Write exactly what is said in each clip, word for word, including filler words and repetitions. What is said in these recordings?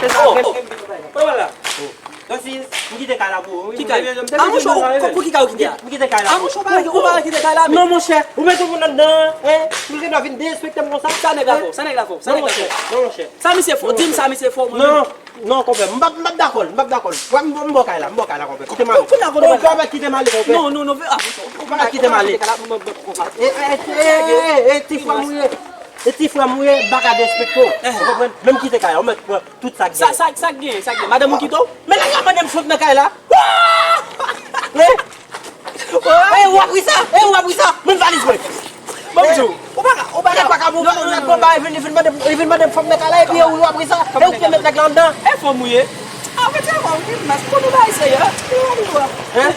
se sa menm. Pran la. Donk si m kite kay la pou ou, wi. Ki kay? A monchè, ou, pou ki kay ou kite a? M kite kay la pou ou. A monchè, ou pa kite kay la, men. Non, monchè, ou mete moun anndan, en? Ou gen dwa vin derespekte m konsa? Sa nèg la fè w, sa nèg la fè w, sa nèg la fè w. Non, monchè. Sa misye fè w, di m sa misye fè w, mwen menm. Non, non, konpè, m p ap, m p ap dakò l, m p ap dakò l. Wè, m, m ba w kay la, m ba w kay la, konpè. Kite m ale. Kounye a, kote w pral? Konpè, kite m ale, konpè. Non, non, non, a monchè, ou pa ka kite m ale. E, e, e, e, e, ti frè m ou ye. E ti frè m ou ye, m pa ka derespekte w. Ou konprann? Men m kite kay la, ou mèt pran tout sa k genyen. Sa, sa, sa k genyen, sa k genyen? Madanm ou kite w? Men nèg la mande m fanm nan kay la. E, w ap ri sa, e, w ap ri sa. Men valiz mwen. Ban m di w. Ou pa ka, ou pa ka. Nèg pa ka bon, nèg pa ka vin, vin mande, vin mande m fanm nan kay la, epi w ap ri sa. E ou ki te met nèg la anndan. E fanm ou ye? A, mwen te wè w, Vilmas, pou nou bay serye. Hein?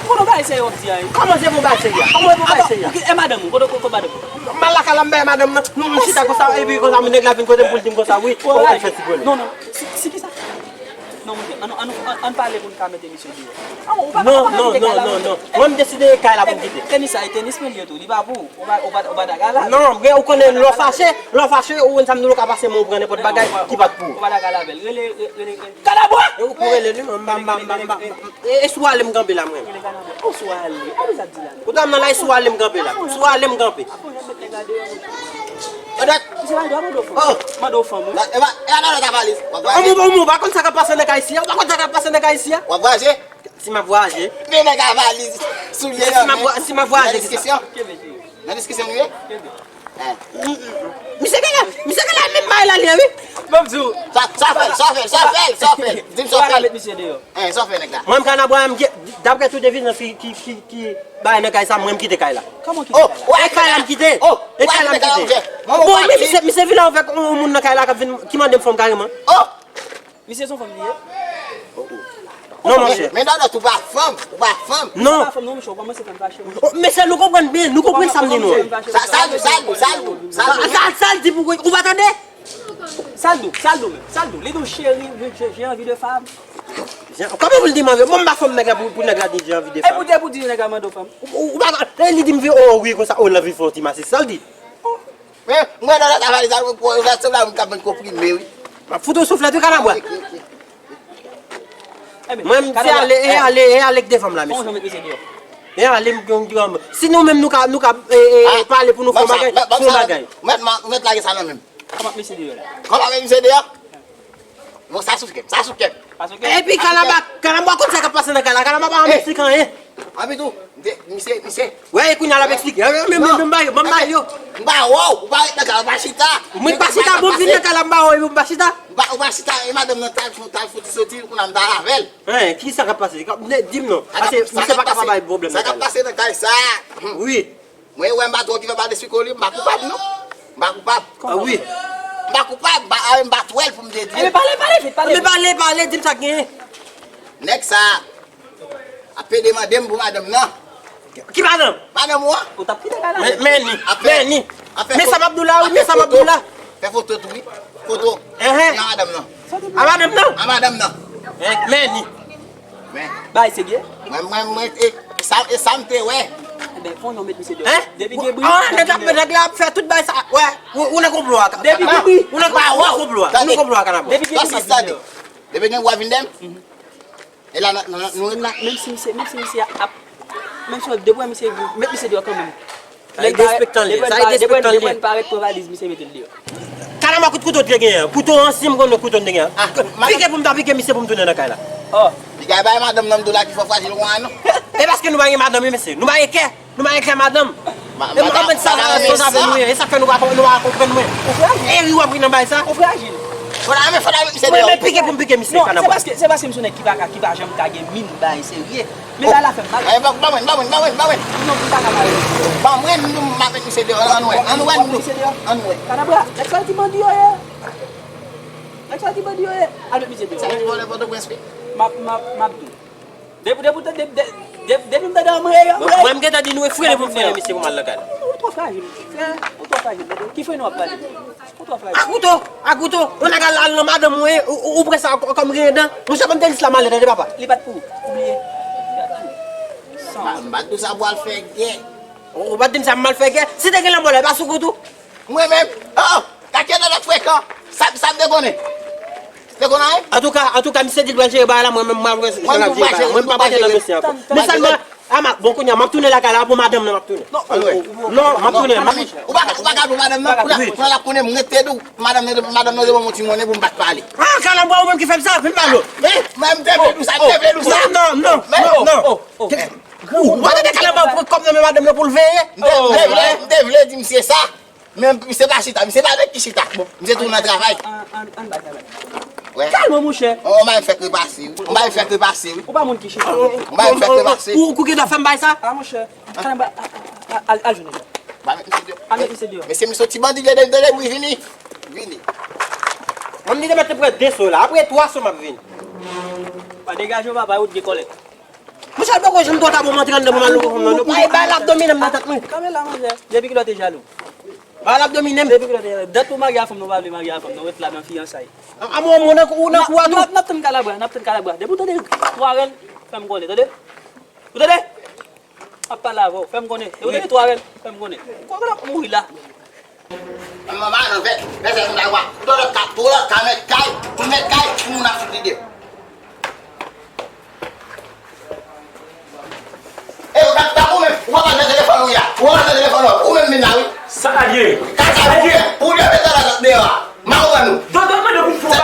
Pou nou bay serye, w ap di a. Kòman se pou bay serye? Kòman se pou bay serye? E madanm ou, kote, kote madanm ou? M al lakay la, m bay madanm nan, nou, nou chita konsa, epi konsa, nèg la vin kote m pou l di m konsa, wi, ou al fè ti pwele. Non, non, si, si ki sa? Non, monchè, ann, ann, ann, ann pale pou n ka mete misye deyò. A, ou pa, non, ou pa non, kite non, kay la, non, non. Mwen, m deside kay la pou m kite. Tenis sa, e tenis men l ye tou, li pa pou ou. Ou pa, ou pa, ou pa dakò la. Non, men ou konnen lè w fache, lè w fache, ou konn sa m di w, ou ka pase men w pran nenpòt bagay ki pa t pou ou. Ou pa dakò la, bèl. Rele, rele, rele. Kalabwa! E ou pou rele li, m, m, m, m, m, m, e, e sou ale m kanpe la, mwen. Rele Kalabwa. Ou sou ale. A, men sa di la. Ou ta nan la, e sou ale m kanpe la. Sou ale m kanpe. Odèt! Misye pa gen dwa mande w fanm. Oh! Mande w fanm, wi. E pa, e pa nan lòt avaliz. W ap vwayaje. Ou, ou, ou pa konn sa k ap pase nan kay isi a? Ou pa konn sa k ap pase nan kay isi a? W ap vwayaje. Si m ap vwayaje. Men nèg avaliz soulye yo, si m ap vwa-, si m ap vwayaje, nan diskisyon. Nan diskisyon nou ye? Misye genlè, misye genlè menm bay la li ye, wi. Ban m di w. Sa, sa fè l, sa fè l, sa fè l, sa fè l. Di m sa fè l. Met misye deyò. Hein, sa fè nèg la. Mwen, m Kalabwa, m gen, daprè tout evidans ki, ki, ki, ki bay nan kay sa, mwen, m kite kay la. Kòman kite kay la? E kay la m kite. E kay la m kite. Bon, men misye, misye vin avèk yon moun nan kay la k ap vin, ki mande m fanm kareman. Oh! Misye se yon fanm li ye? Non, monchè. Men, men Dòdòt, ou pa fanm, ou pa fanm. Non. Ou pa fanm non, monchè, ou kòmanse fè m fache, monchè. Oh, mesye, nou konprann byen, nou konprann sa m di nou. Sa, sa l di, sa l di, sa l di, sa l di. Sa, sa, sa l di pou ou, ou pa tande? Sa l di w, sa l di w menm, sa l di w. Li di w, cheri, je, je, j'ai envie de femme. Kòman pou l di m anvi? Bon, m pa fanm nèg la pou, pou nèg la di j'ai envie de femme. E pou di, e pou di nèg la mande w fanm. Ou, ou, ou pa, e li di m vin, oh, wi, konsa, oh, l anvi fè yon ti masaj, sa l di. Men, mwen nan lòt avaliz la, mwen, mwen, mwen, mwen, mwen, mwen, mwen, mwen, mwen, mwen, M ap fout ou souflèt wi, Kalabwa. Mwen, m se ale, e ale, e ale k devan m la, mesye. E ale, m, m, m, si nou menm nou ka, nou ka, e, e, pale pou nou fè yon bagay, fè yon bagay. Mèt, mèt lage sa nan men m. Kòman mesye deyò la? Kòman mesye deyò? Bon, sa sou kè m, sa sou kè m. Epi Kalabwa, Kalabwa konn sa k ap pase nan kay la, Kalabwa pa annik anyen. Anpi tou, misye, misye. Wè, e kounye a l ap eksplike. Men, men, men, ba yo, ban m ba yo. M ba wè w, ou pa ret nan kay la, ou pa chita. Mwen pa chita, bon, m vin nan kay la, m ba wè, ou pa chita. M pa, ou pa chita, e madanm nan t al fon, t al fon ti soti, kounye a m t al avè l. Hein, ki sa k ap pase? Di m non. Paske misye pa ka pa bay pwoblèm nan kay la. Sa k ap pase nan kay sa? Wi. Mwen wè m pa twò okipe pa de siko li, m pa koupab non. M pa koupab. Ah wi. M pa koupab, m pa, m pa twèl pou m te di. Ebyen pale, pale vit, pale vit. Ebyen pale, pale, di m sa k genyen. Nèg sa ap pede mande m pou madanm nan. Ki madanm? Madanm ou an. Ou t ap kite kay la. Men, men ni, men ni. Men sa m ap di w la, wi, men sa m ap di w la. Fè foto tou, wi. Foto. Enhen. Nan madanm nan. A madanm nan? A madanm nan. Men ni. Men. Bagay serye? Mwen, mwen, mwen, e, sa, e sa m te wè. Ebyen, fò nou met misye deyò. Hein? Depi gen bri, ah, nèg la, nèg la ap fè tout bagay sa. Wè, ou, ou nan konplo a. Depi gen bri. Ou nan konplo a, ou nan konplo a, Kalabwa. Depi gen bri, met misye deyò. Depi gen bri, w a vin dèm. E la, nan, nan, nou menm la, menm si misye, menm si misye ap, menm si w depi w wè misye, met misye deyò kanmenm. Sa e derespektan li ye, sa e derespektan li ye. Depi w wè n parèt pran valiz, misye mete l deyò. Kalabwa, kout kouto w te genyen an? Kouto an, si m konnen kouto w te genyen an. Pike pou m ta pike misye pou m tounen nan kay la. Oh. Piga bay madanm nan m di w la ki fò frajil ou an non. E paske nou pa gen madanm wi mesye. Nou pa gen kè. Nou pa gen kè madanm. E mwen konprann sa, sa, sa nou ye. E sa k fè nou pa, nou pa konprann mwen. Ou frajil. E ri w ap ri nan bay sa. Ou frajil. Fò n al, men fò n al met misye deyò. Men pike pou m pike misye, Kalabwa. Non, se paske, se paske m se yon nèg ki pa ka, ki pa janm ka gen min bay serye. Men bagay la fè m mal. Ban mwen, ban mwen, ban mwen, ban mwen. Non, m pa ka pale. Ban mwen, m ap met misye deyò, ann wè, ann wè, ann wè. Kalabwa, nèg sa yo ti bandi yo ye. Nèg sa yo ti bandi yo ye. Al met misye deyò. Sa yo ti vòlè Pòtoprens wi. M ap, m ap, m ap di w. Depi, depi, depi, depi, depi m tande anmwey, anmwey. Mwen, m gentan di nou e frennen pou m frennen misye pou m al lakay la. Ou twò frajil. Frè, ou twò frajil. Ki frennen w ap pale? Ou twò frajil. A kouto, a kouto. Yon nèg al, al nan madanm ou, e, ou, ou, ou pran sa kò-, kòm griyen dan. Monchè, ban m tenis la m ale, tande papa. Li pa t pou ou. Ou bliye. M pa t di w sa pou al fè gè. Ou, ou pa t di m sa pou m al fè gè. Si te gen lanmò la, e pa sou kout ou. Mwen menm, oh, oh, kakèt la frekan. Sa, sa m te konnen. Te konnen anyen? Antouka, antouka, misye di l pral jere bagay la, mwen menm, mwen, mwen, mwen, mwen pa pase nan mesye ankò. Men sèlman, a, ma, bon, kounye a, m ap tounen lakay la, pou madanm nan m ap tounen. Non, non, m ap tounen, m ap tounen. Ou pa ka, ou pa ka pou madanm nan, kounye a, kounye a l ap konnen m rete dou, madanm nan, madanm nan te ban m yon ti monnen pou m pa t pale. Ah, Kalabwa, ou menm ki fè m sa, vin pale. Men, men, m te vle dou sa, m te vle dou sa. Non, non, non, non, non. Ou pa tande Kalabwa pran kòb nan men madanm nan pou l veye? M te vle, m te vle di misye sa. Men misye pa chita, misye pa nèg ki chita. Bon, misye tou nan travay. An, an, ann bay travay. Wè. Kalme w, monchè. On bay fèk repase, wi. On bay fèk repase, wi. Ou pa moun ki chita. On bay fèk repase. Ou, ou, ou, ou gen dwa fè m bay sa? A, monchè. Al, al, al, al jwenn li. Ba met misye deyò. Al met misye deyò. Mesye, misye ti bandi, de, de, de, de, wi, vini. Vini. Mwen, m li te mèt te pran de so la. Apre twa so, m ap vini. Pa degaje w, papa, ou t gen kòlèt. Monchè, l poko janm twò ta pou m antre anndan pou m al nan fanm nan, non. Ay, bay l ap domine m nan tèt mwen. Kanpe la, manzè. Depi kilè w te jalou? Bay l ap domine m. Depi kilè w te jalou? Dat ou marye a fanm nan, ou pa vle marye a fanm nan, ou ret la nan fiyansay. A, a, mwen, mwen, nan kou, ou nan kou a tou. N ap, n ap tann Kalabwa, n ap tann Kalabwa. Depi w tande twa rèl, fè m konnen, tande? Ou tande? Ap pale avè w, fè m konnen. Depi w tande twa rèl, fè m konnen. Konnen w ap mouri la. Manman, non, vèt, vèt, vèt, moun la, wa. Tout lòt ka, tout lòt ka mèt kay, pou mèt kay, pou moun ap fout lide. E, ou pa, pa ou menm, ou pa pran telefòn ou ya. Ou pa pran telefòn ou, ou menm vin la, wi. Sa a ye? Kaka, ou ye, ou ye, mete la deyò a. Ma ou wè nou. Dodo mande pou fou. Yo,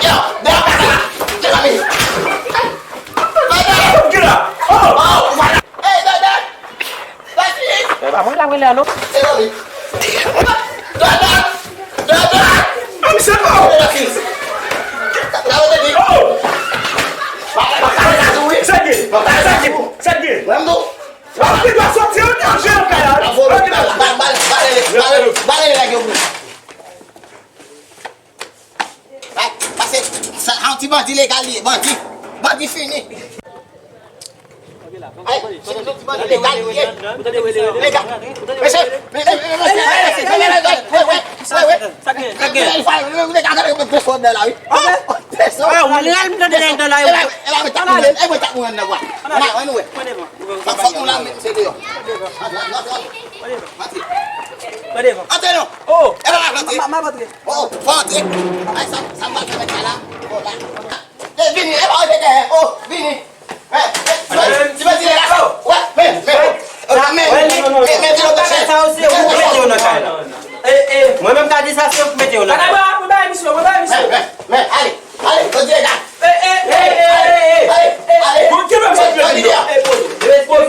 yo, yo, kaka. Mezanmi. Dodo! Dodo! Oh! Hey, Dodo! Patrice! E pa mwen k ap rele a non. Se Dodo. Dodo! Dodo! Ah, misye, oh! Patrice! Sa vle di? Oh! Sa gen? Sa gen? Sa gen? Mwen tou. Ou pa gen dwa soti an danje an kay la. Bale, bale, bale, bale, bale nèg yo pou. Ay, pase, sa, sa yon ti bandi legal li ye, bandi. Bandi fini. Ay, se yon ti bandi legal li ye. Legal. Mesye, mesye, mesye, mesye, mesye. Sa gen, sa gen. Ou lèl m tande nèg nan la. E mwen tap mwen, e mwen tap mwen nan bwa. Ann wè. Fòk, fòk nou la met misye deyò. Antre, antre, antre. Antre non. Oh, e pa antre. M ap antre. Oh, fò antre. Ay, sa, sa m pral fè nèg sa la. Oh, la. E, vini, e pa antre dèyè. Oh, vini. Ti bandi legal. Wè, men, men, men, men, men, men, ti lòt chèn. Sa yo se ou mete yo nan kay la. E, e, mwen menm ta di sa se ou ki mete yo nan kay la. Mwen bay misyon, mwen bay misyon. Men, men, men, ale, ale, bandi legal. E, e, e, e, e, e, e, ale, ale. Bon, ki menm sa ki yo di yo? E, poze, e, poze.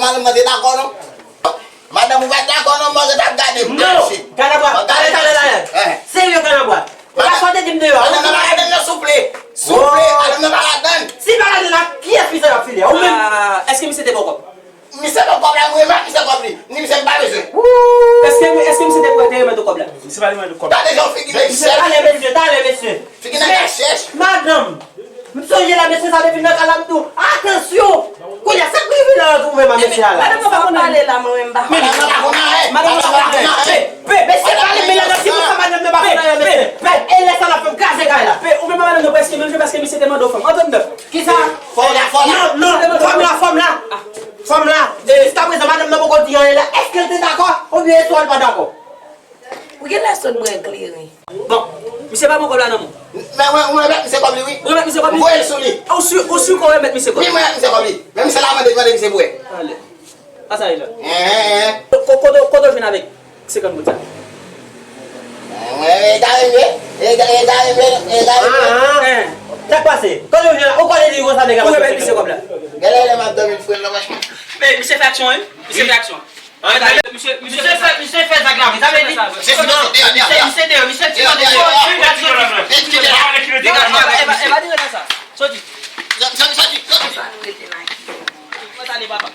madanm nan te dakò non. Madanm ou pa t dakò non, mwen t ap gade m. Non, Kanabwa, talè, talè, talè. Serye Kanabwa. Ou pa fò te di m deyò. Madanm nan pa ladann nan, souple. Souple, madanm nan pa ladann. Si pa ladann la, kiyès misye ap file a? Ou menm? Èske misye te ba w kòb? Misye ba w kòb la, mwen remèt misye kòb li. Ni misye m pa bezwen. Èske, èske misye te prete remèt ou kòb la? Misye pa remèt ou kòb la. Gade jan figi nèg chèch. Talè mesye, talè mesye. Figi nèg la chèch. Madanm, m sonje la mesye sa te vin nan kay la m di w, atansyon! Kounye a, sa k rive la antre ou menm a mesye a la? Madanm nan pa konn pale la, mwen menm m pa konn. Madanm nan pa konn anyen. Madanm nan pa konn anyen. Pe, pe, pe. Mesye pale, men la nan ti bouch sa madanm nan pa konn anyen, mesye. Pe, e lè sa l ap fè m kraze kay la. Pe, ou menm madanm nan prèske menm jan paske misye te mande w fanm. Antann nan. Kisa? Fòm la, fòm la. Non, non, fòm la, fòm la. Fòm la. Jiskaprezan, madanm nan poko di anyen la. Èske l te dakò? Oubyen èske l pa dakò? Ou genlè sot bwè kleren. Bon, misye pa pran kòb la nan men w. Men mwen, mwen remèt misye kòb li, wi. Ou remèt misye kòb li? Mwen voye l sou li. Ou si, ou si w remèt misye kòb li? Wi, mwen remèt misye kòb li. Men misye la mande, mande misye pou wè. Talè. Pa sa e la. Hein, hein, hein. Ko-, kote, kote w jwenn avèk senkant goud sa? Mwen, e gare m ye. E ga-, e gare m ye, e gare m ye. Ah, ah. Sa k pase? Kote w jwenn la? Ou konnen li konsa nèg la. Ou remèt misye kòb la? Genlè lè m ap dòmi l fre l nan manch mwen. Men misye fè aksyon, wi. Misye fè aksyon. Misye, misye fè, misye fè zak la, wi. Sa vle di, se misye, misye deyò, misye ti mande deyò. Degaje, e pa, e pa, e pa di sa. Soti. Soti, soti, soti. Mwen tande papa.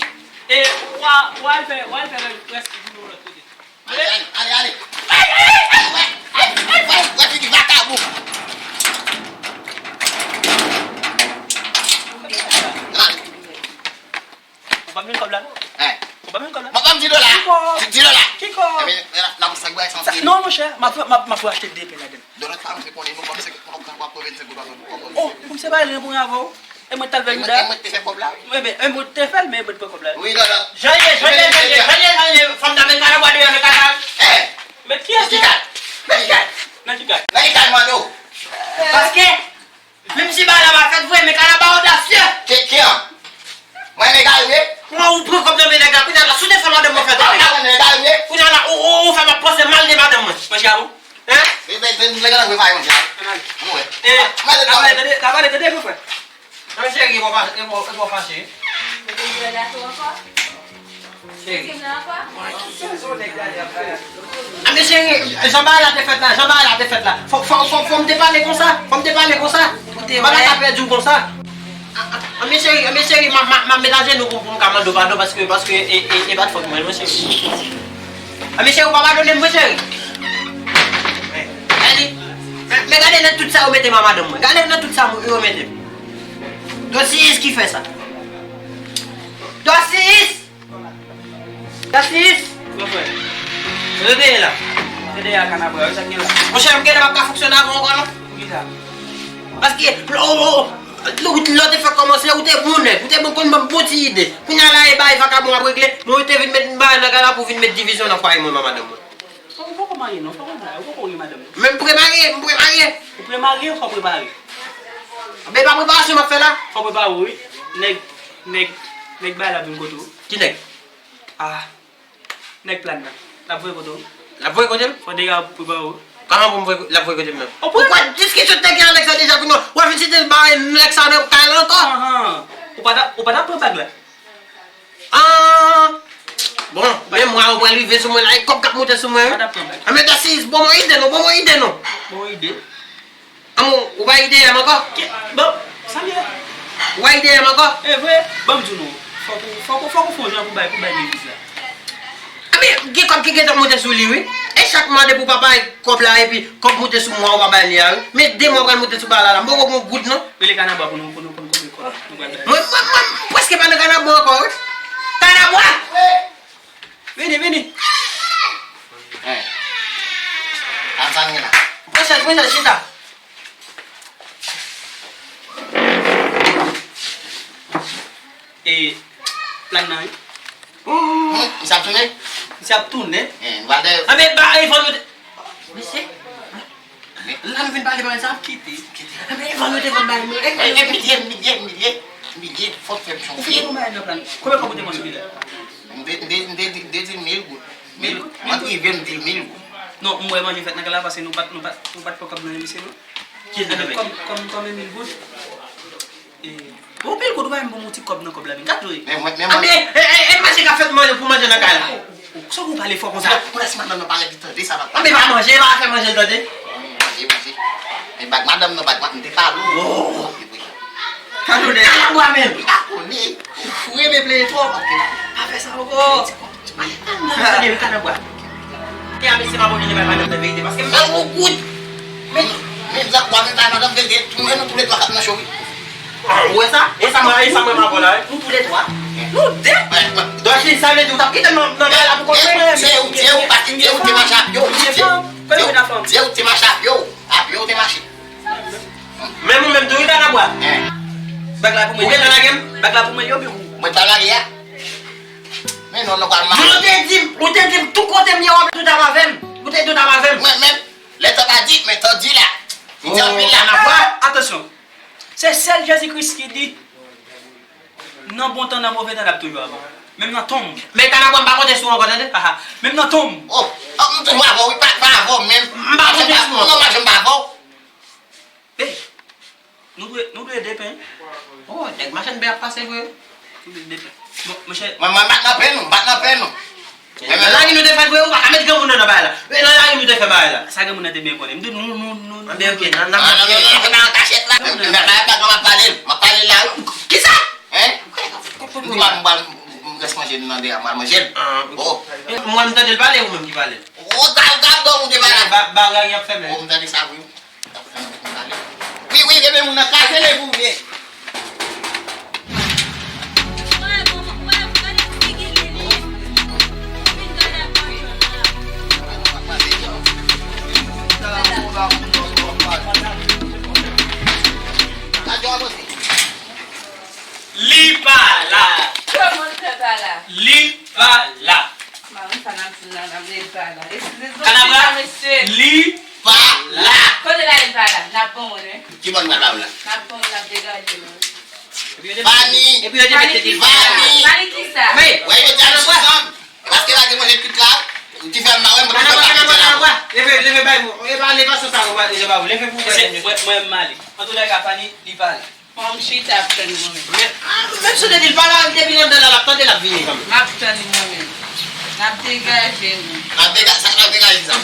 E w a, w al fè, w al fè rès jounè w lòt kote. Ale, ale, ale, ale. Ay, ay, ay, ay, ay, ay, ay, figi vakabon. Ale. Ou pa jwenn kòb la non. Hein? Ou pa jwenn kòb la. Mwen pa m di dola. Ki kòb? Di, di dola. Ki kòb? Ebyen, la, la, sa k bay sa. Non, monchè, m ap, m ap, m ap achte de pen ladann. Dola sa, mwen konnen nou kòb se, kòb sa, w ap pran vennsenk goud, w ap pran kòb. Oh, pou m se pa renmen pou avè w. E mwen t al fè jouda. E mwen te fè kòb la, wi. Ebyen, e mwen te fè l, men e mwen t pran kòb la, wi. Wi, dola. Jan l ye, jan l ye, jan l ye, jan l ye, jan l ye, fanm nan met pa nan bwa deyò, nan kay la. Eh! Men kiyès ki kay? Men ki kay? Nan ki kay? Nan ki kay, mano? Paske Menm si bagay la pa fèt vre, men Kanaba odasye. Ke, ke an? Mwen nèg a yo ye? Mwen ou pran kòb nan men nèg la, kounye a la, si w te fè madanm mwen fè tande. Mwen nèg a yo ye? Kounye a la, ou, ou, ou fè m ap panse mal de madanm mwen. Manje a bon? Hein? Men, men, men, nèg la vre pa yon jan. Ann ale. Mwen. Eh, ann ale, tande, ann ale, tande, mon frè. Nan cheri, e bon, e bon, e bon fache. Mete yon gato ankò? Cheri. Anmye cheri, jan bagay la te fèt la, jan bagay la te fèt la. Fò, fò, fò, fò m te pale konsa, fò m te pale konsa. M pa ta ka pèdi w konsa. Anmye cheri, anmye cheri, m a, m a, m a met ajenou pou, pou m ka mande w padon paske, paske e, e, e pa t fòt mwen, non, cheri. Anmye cheri, ou pa padone m, mwen, cheri. Men, men, men gade nan tout sa yo mete m a madanm mwen. Gade nan tout sa yo mete m. Dosis ki fè sa. Dosis! Tasis! Mon frè, kote w te ye la? Te dèyè a Kanabra, wi, sa k gen la? Monchè, m genlè p ap ka fonksyone avè w ankò non. Poukisa? Paske, lè w, lè w, lè w te fèk kòmanse, ou te bon nèg, ou te bon konn ban m bon ti ide. Kounye a la, e bagay vakabon ap regle, men ou te vin met bagay nan kay la pou vin met divizyon nan fwaye mwen, madanm mwen. Ou poko marye non, fò w marye, ou poko gen madanm non. Men m premarye, m premarye. Ou premarye, fò w prepare. Men pa preparasyon m ap fè la. Fò w prepare w, wi. Nèg, nèg, Nèg bay la vin kote w. Ki nèg? Ah, nèg Plàn nan. L ap voye kote w. L ap voye kote m? Fò dega prepare w. Kòman pou m voye, l ap voye kote m menm? Ou kwè diskisyon te gen avèk sa deja pou nou? W ap vin site bare nèg sa nan kay la ankò? Ahan. Ou pa ta, ou pa ta pran bag la? Ah! Bon, men mwa ou pral rive sou mwen la, e kòb k ap moute sou mwen, wi. Anben, dasi, bon, mwen ide nou, bon, mwen ide nou. Bon ide. Anben, ou pa ide m ankò? Bon, sa m ye? Ou pa ide m ankò? E vre, ban m di w non. Fòk ou, fòk ou, fòk ou fè yon jan pou bay, pou bay legliz la. Anben, gen kòb ki gentan moute sou li, wi. E chak mwa depi w pa bay kòb la, epi kòb moute sou mwa ou pa bay li a, wi. Men de mwa pral moute sou bagay la, la. M poko gen yon goud, non. Rele Kanabwa pou nou, pou nou konn konbyen kòb nou pral bay. Mwen, mwen, mwen, m prèske pa nan Kanabwa ankò, wi. Kanabwa! Vini, vini. Hein. Ansanm la. Pran chèz, pran chèz, chita. E Plàn nan, wi. Hmm, misye ap tounen? Misye ap tounen. Hein, nou pral dèyè. Anben, ba, e fò nou te- Mesye, la nou vin pale bagay sa, kite. Kite. Anben, e fò nou te konn bagay nou. E, e, milye, milye, milye, milye, fòk fè m chonje. Ou fini konn bagay nan Plàn. Konbyen kòb ou te pran sou li la? M te, m te, m te, m te di mil goud. Mil goud? Mwen rive, m di mil goud. Non, m wè manje fèt nan kay la, paske nou pa t, nou pa t, nou pa t pran kòb nan men misye, non. Kiyès nan men kòb, kòb, kòb mil goud? E, bon, pil kout ou pa menm pou mouti kòb nan kòb la, men gad yo ye. Men mwen, men mwen. Anben, e, e, e, manje ka fèt manje pou manje nan kay la. Sa pou pale fò konsa? Pou lès madanm nan pale, li tande sa, papa. Anben, pa manje, pa fè manje l tande. Manje, manje. Men bag madanm nan, bag madanm, m te pale w. Oh. Wi, wi. Kanonè, kanabwa menm. Li pa konnen. Ou renmen plenyen twòp. Ok. Pa fè sa ankò. Tande, Kanabwa. Kè a mesye pa bon vini bay madanm nan verite, paske m pa yon goud. Men, men, zak, w ap bay madanm verite, tou, nou tou le twa k ap nan cho, wi. Ou wè sa? E sa mwen, e sa mwen m ap la, wi. Nou tou le twa. Nou de. Donk, sa vle di ou t ap kite m nan, nan bagay la pou kont mwen. Se ou, se ou, paske se ou te mache ak yo. Ou se fanm? Kote ou te mache ak yo? Ak yo ou te mache. Menm ou menm tou, wi, Kanabwa. Bag la pou mwen. Ou gentan lage m? Bag la pou mwen, yo, bi ou. Mwen ta lage a. Men non, non, pa mal. Ou te di m, ou te di m tou kote m ye, w ap dout ap avè m. Ou te dout ap avè m. Mwen menm, lè tan pa di, men tan di la. Li di anpil la. Kanabwa, atansyon. Se sèl Jezi Kris ki di, nan bon tan, nan move tan, l ap toujou avè w. Menm nan tonm. Men Kanabwa, m pa konte sou ou ankò, tande? Aha. Menm nan tonm. Oh, oh, m toujou avè w, wi, pa, pa avè w menm. M pa konte sou ou ankò. Non, mwen, m pa avè w. Ey, nou dwe, nou dwe de pen. Oh, nèg machann pen ap pase vre. Nou dwe de pen. Bon, monchè. Mwen, mwen, bat nan pen nou, bat nan pen nou. Nan lari nou te fèt vre, ou pa ka met granmoun nan nan bagay la. Men nan lari nou te fè bagay la. Sa granmoun nan te byen konnen. M di nou, nou, nou, nou. Anben, ok, nan, nan, nan, nan, nan, nan kachèt la. Nan, nan, nan, nan, m ap pale l, m ap pale l la, wi. Kisa? Hein? M di m al, m al, m rès manje nan deyò, m al manje l. Ah, ok. Oh. Mwen, m tande l pale, ou menm ki pale? Oh, ta, ta, dòm ou te pale. Ba, ba, lari ap fèmen. Oh, m tande sa, wi. Wi, wi, gen moun nan kraze l pou mwen. Li pa la. Kòman l fè pa la? Li pa la. Madanm sa n ap di la, n ap rele pa la. Eskize, Kanabwa, mesye. Li pa la. Kote l ale l pa la? N ap bon moun, wi. Ki bò n pral ba w la? N ap bon moun, n ap degaje nou. Vani. Epi yo te mete Vani. Vani kisa? Men, wè yo di al sou fanm. Paske la te manje tout la. Ou ti fè mal, wè, mwen pa fè mal. Leve, leve, bay mwen. E pa leve sou sa, ou pa deja ba ou. Leve pou mwen. Mwen, mwen, m ale. Antoulèka, Vani, li pa la. Bon, m chita ap tann mwen menm. Men, ah, menm si w te di l pa la, depi l anndan la, l ap tande, l ap vini kanmenm. M ap tann mwen menm. N ap degaje nou. N ap dega-, sa n ap degaje sa?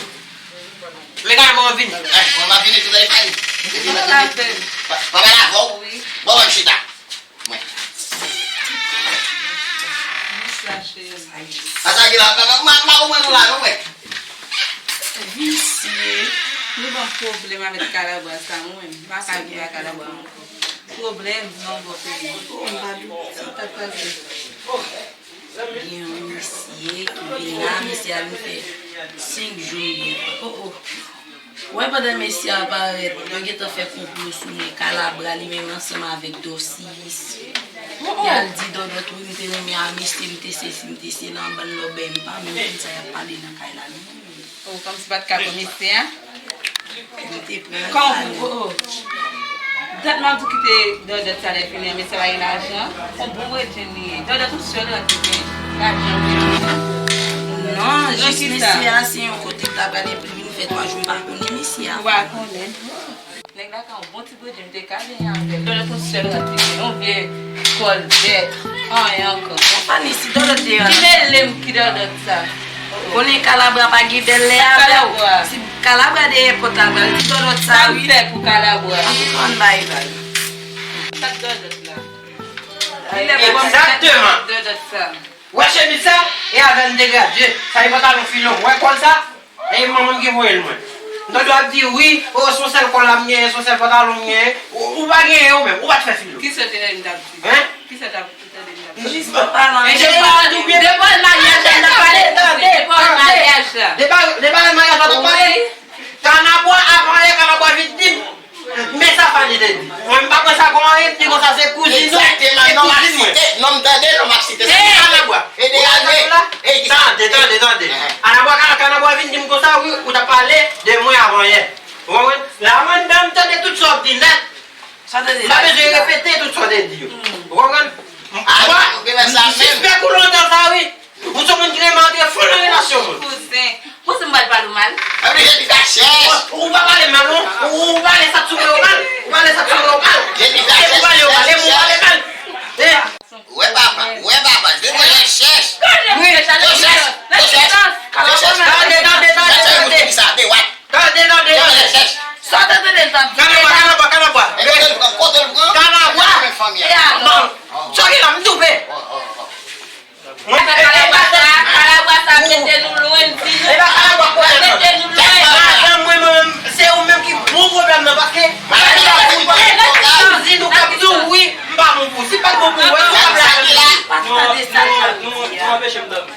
Men kanabwa an vini. Eh, mwen m ap vini tout lè, e pa li. Depi l anndan, pa, pa pale avè w. Wi. Bon, mwen chita. Mwen. Sa ki la, pa, pa, pa, pa, ou wè nou la, non, mwen. Visye. Nou ban pwoblèm avèk kalabwa sa, mwen. M pa ka viv ak kalabwa ankò. Pwoblèm, non, bon, pwoblèm. Oh, m pa di, sa t ap pase. Gen yon mesye ki vin la, mesye a vin fè senk jou li. Oh, oh. Wè pandan mesye a parèt, yo gentan fè konplo sou li, kalabwa li menm ansanm avèk Dòsiyis. Y al di Dòdòt wi, m te renmen a mesye, m te sesi, m te sela, anba lòbèy, m pa menm konn sa y ap pale nan kay la non. Oh, kòmsi pa t ka konn mesye a? M te pran l pale. Tèt m ap di kite dòdòt sa lè fini an, mesye pa gen lajan. On bon bredjenn li ye. Dòdòt tout sèl rantre gen lajan vre. Non, jis mesye a se yon kote k ta pral epi vin fè twa jou m pa konnen mesye a. Ou pa konnen. Nèg la ka yon bon ti bredjenn m te ka vini avè l. Dòdòt tout sèl rantre gen yon vye kòl vèt. Anyen ankò. Bon, Fanny, si dòdòt te rantre. Ki mele m ki dòdòt sa? Konnen Kalabwa pa gen bèl lè avè w. Kalabwa. Si Kalabwa dèyè pòt la, pral di dòdòt sa, wi. Sa m fè pou Kalabwa? Antouka, ann bay bay. Sa dòdòt la? Egzakteman. Dòdòt sa. Wè chemiz sa? E avè l m te gradye. Sa e pantalon filon. Wè kòl sa? E manman m ki voye l mwen. M tande w ap di, wi, o, se yon sèl kòl la m genyen, se yon sèl pantalon m genyen. Ou, ou pa genyen ou menm, ou pa t fè filo. Kisa w te tande m t ap di? Hein? Kisa w t ap tande m t ap di? Jis pantalon. E se pa an tou byen. Depi w al maryaj la, n ap pale de sa. Depi w al maryaj la. Depi w al maryaj la, n ap pale. Wi. Kanabwa, avan yè, Kanabwa vin di m. Men sa Fanny te di. Mwen, m pa kwè sa kon anyen, li di konsa se kouzin ou. Egzakteman, e non, m ap kouzin mwen. Site, non, m tande, non, m ap site. Se Kanabwa. Federal de. Tande, tande, tande. Kanabwa, Ka-, Kanabwa vin di m konsa, wi, ou t ap pale de mwen avan yè. Ou konprann? La, mwen, m tande tout sa w ap di nèt. M pa bezwen repete tout sa w te di yo. Ou konprann? Mwen, m sispèk ou lontan sa, wi. Ou se yon moun ki renmen antre fon nan relasyon moun. Kouzen. Kouzen, m pral pale w mal. Epi, epi, ka chèch. Ou pa pale mal, non. Ou, ou pale sa k sou mwen yo mal. Ou pale sa k sou mwen yo mal. Epi, ka chèch. Ou pale yo mal. E mwen pale mal. Eh. Wè papa, wè papa. Demoiselle chèch. Wi. Yo chèch, yo chèch. Tande, tande, tande, tande. Tande, tande, tande. Demoiselle chèch. Sa w tande l t ap di? Kanabwa, Kanabwa, Kanabwa. Kote l pran, kote l pran? Kanabwa. Sa w gen la, m toufe. Mwen, e, e, Kalabwa sa, Kalabwa sa mete nou lwen, m di nou. E pa Kalabwa kote mete nou lwen. Madanm mwen, mwen, se ou menm ki bon pwoblèm nan, paske kouzin ou k ap di w wi, m pa bon pou ou. Si m pa t bon pou ou, wè, ou p ap la. Nou, nou, nou anpeche m dòmi.